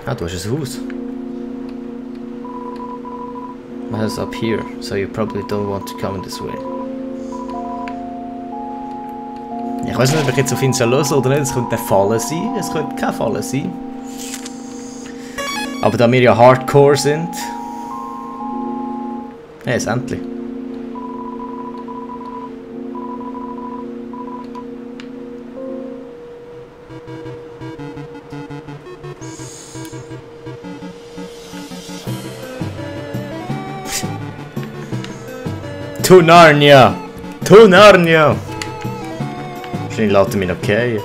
Ah, du hast ein Haus. My house up here, so you probably don't want to come this way. Ich weiß nicht, ob ich jetzt auf ihn hören soll oder nicht. Es könnte eine Falle sein, es könnte keine Falle sein. Aber da wir ja Hardcore sind... Hey, es endlich. To Narnia! To Narnia! Wahrscheinlich lässt er mich noch fallen.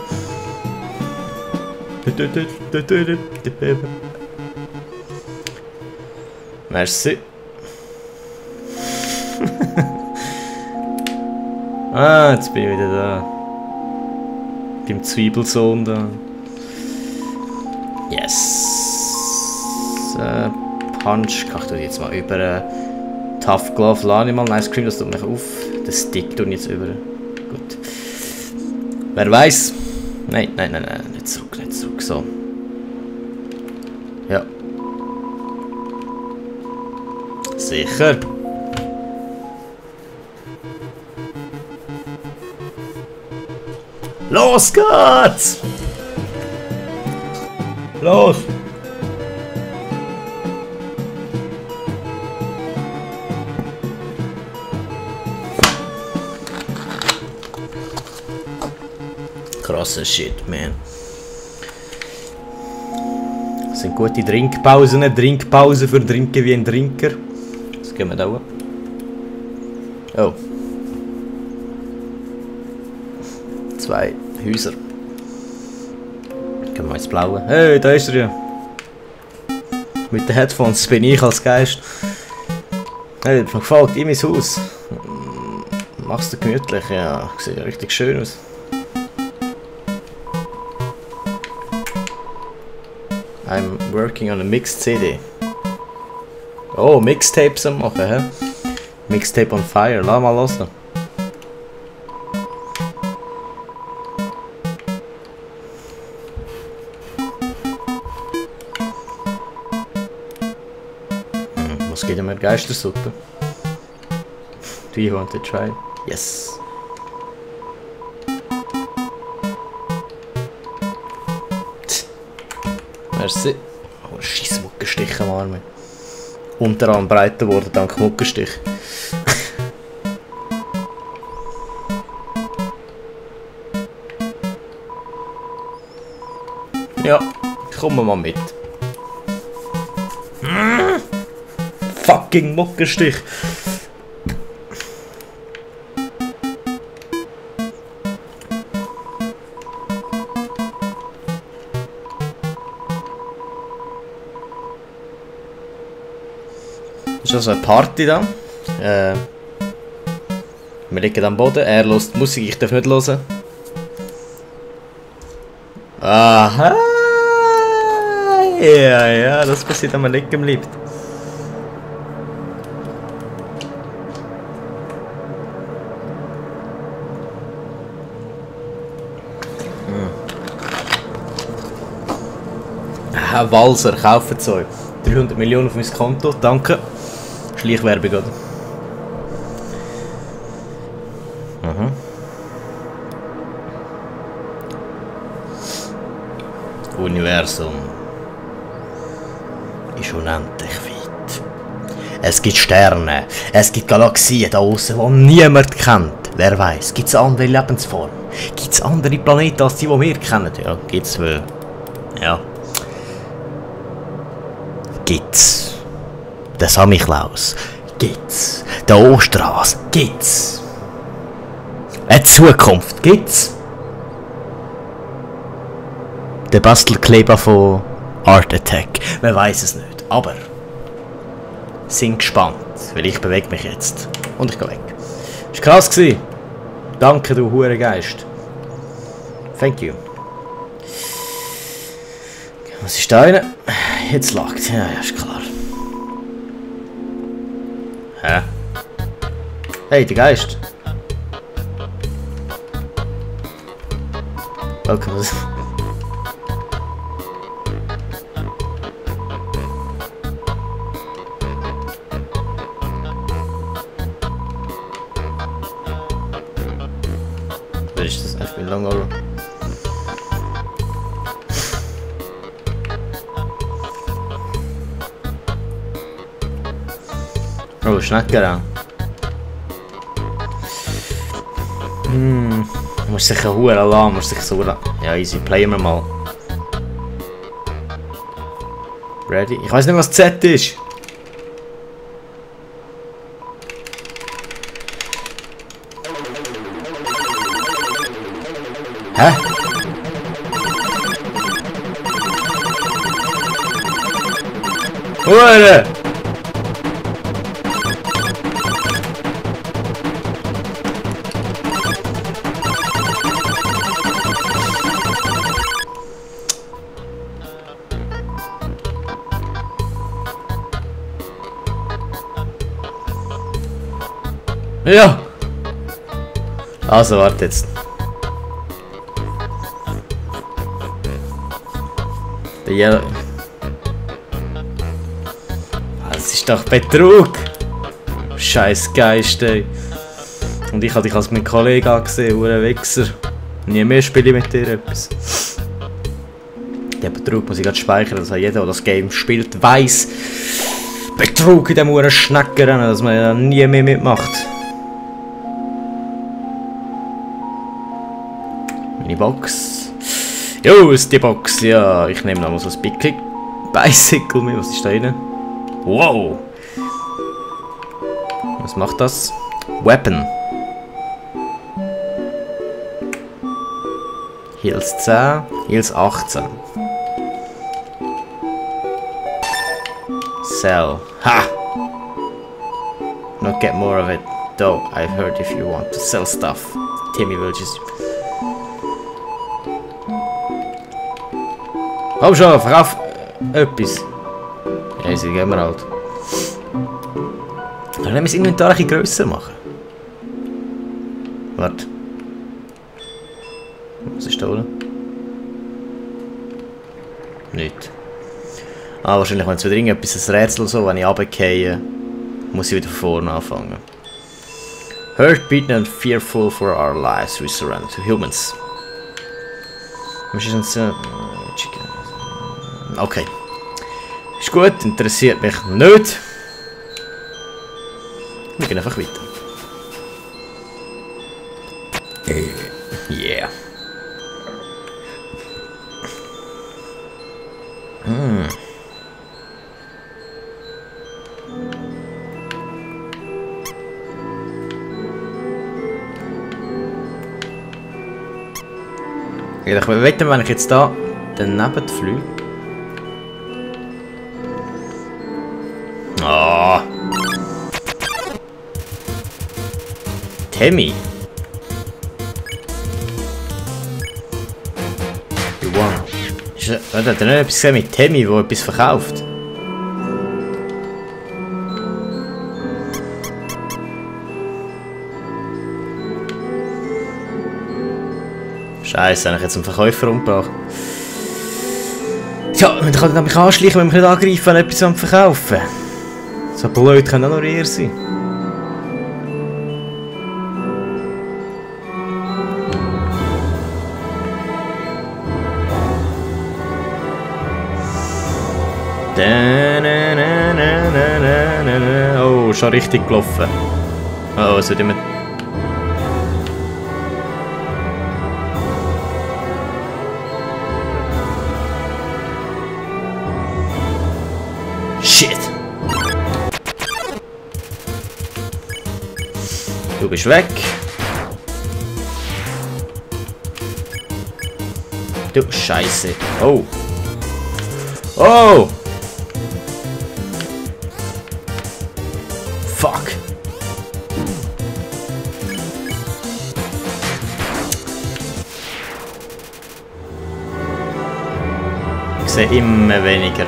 Merci. Ah, jetzt bin ich wieder da. Beim Zwiebelsohn da. Yes. Punch. Ich tue jetzt mal über Tough Glove. Lade ich mal ein Ice Cream, das tut mich auf. Der Stick tut jetzt über. Gut. Wer weiß? Nein, nein, nein, nein. Nicht zurück, nicht zurück. So. Ja. Sicher. Los geht's! Los! Krasser Shit, man. Das sind gute Trinkpausen, Trinkpausen für Trinken wie ein Trinker. Das gehen wir da hoch. Oh. 2 Häuser. Gehen wir ins Blaue. Hey, da ist er ja. Mit den Headphones bin ich als Geist. Hey, mir gefällt ihm ins Haus. Machst du gemütlich? Ja, sieht ja richtig schön aus. I'm working on a mixed CD. Oh, Mixtapes am machen, hä? Mixtape on fire, lass mal los. Was geht mit Geistersuppe? Do you want to try? Yes. Merci. Oh, scheiß Muckenstich am Arm. Unterarm breiter geworden dank Muckenstich. Ja, kommen wir mal mit. Fucking Muckenstich. Das ist also eine Party da. Wir liegen am Boden, er hört Musik, ich darf nicht hören. Aha! Ja, ja, das passiert, wenn man liegen bleibt. Walser, kaufen es euch. 300 Millionen auf mein Konto, danke. Schleichwerbung, oder? Mhm. Universum ist unendlich weit. Es gibt Sterne, es gibt Galaxien da außen, die niemand kennt. Wer weiß? Gibt es andere Lebensformen? Gibt es andere Planeten als die wir kennen? Ja, gibt es wohl. Ja. Gibt's. Der Samichlaus. Gibt's. Der Osterhase. Gibt's. Eine Zukunft. Gibt's. Der Bastelkleber von Art Attack. Man weiß es nicht. Aber sind gespannt. Weil ich bewege mich jetzt. Und ich gehe weg. Das war krass gewesen. Danke, du Hurengeist. Thank you. Was ist da rein? Jetzt lag's. Ja, ja, ist klar. Hä? Hey, der Geist. Welcome. Oh, Schnecken. Du musst sicher Huren lassen, musst sicher so. Ja, easy, playen wir mal. Ready? Ich weiß nicht, was Z ist. Hä? Hure! Ja! Also, warte jetzt. Der Yellow. Das ist doch Betrug! Scheiß Geist, ey. Und ich habe dich als mein Kollege angesehen, hure Wichser. Nie mehr spiele ich mit dir etwas. Der Betrug muss ich gerade speichern, dass jeder, der das Game spielt, weiss. Betrug in dem hure Schneckenrennen, dass man ja nie mehr mitmacht. Meine Box. Jo, ist die Box. Ja, ich nehme noch mal so ein Bicycle mit. Was ist da drin? Wow! Was macht das? Weapon. Heals 10, Heals 18. Sell. Ha! Not get more of it. Though, I've heard if you want to sell stuff. Timmy will just... Komm schon, verkauf etwas. Ja, sie gehen wir halt. Können wir das Inventar ein bisschen grösser machen? Warte. Was ist da oben? Nicht. Ah, wahrscheinlich, wenn es wieder irgendetwas ein Rätsel so, wenn ich runtergehe, muss ich wieder von vorne anfangen. Hurt, beaten and fearful for our lives, we surrender to humans. Okay. Ist gut, interessiert mich nicht. Wir gehen einfach weiter. Yeah. Ich wette, wenn ich jetzt da daneben fliege. Ah. Timmy. You won. Hat er nicht etwas gesehen mit Timmy, der etwas verkauft? Scheiße, habe ich jetzt einen Verkäufer umgebracht. Ja, man kann mich anschleichen, wenn man nicht angreifen, wenn etwas verkaufen. So blöd kann auch noch ihr sein. Oh, schon richtig gelaufen. Oh, es wird immer... Shit! Du bist weg. Du Scheiße. Oh. Oh! Fuck. Ich sehe immer weniger.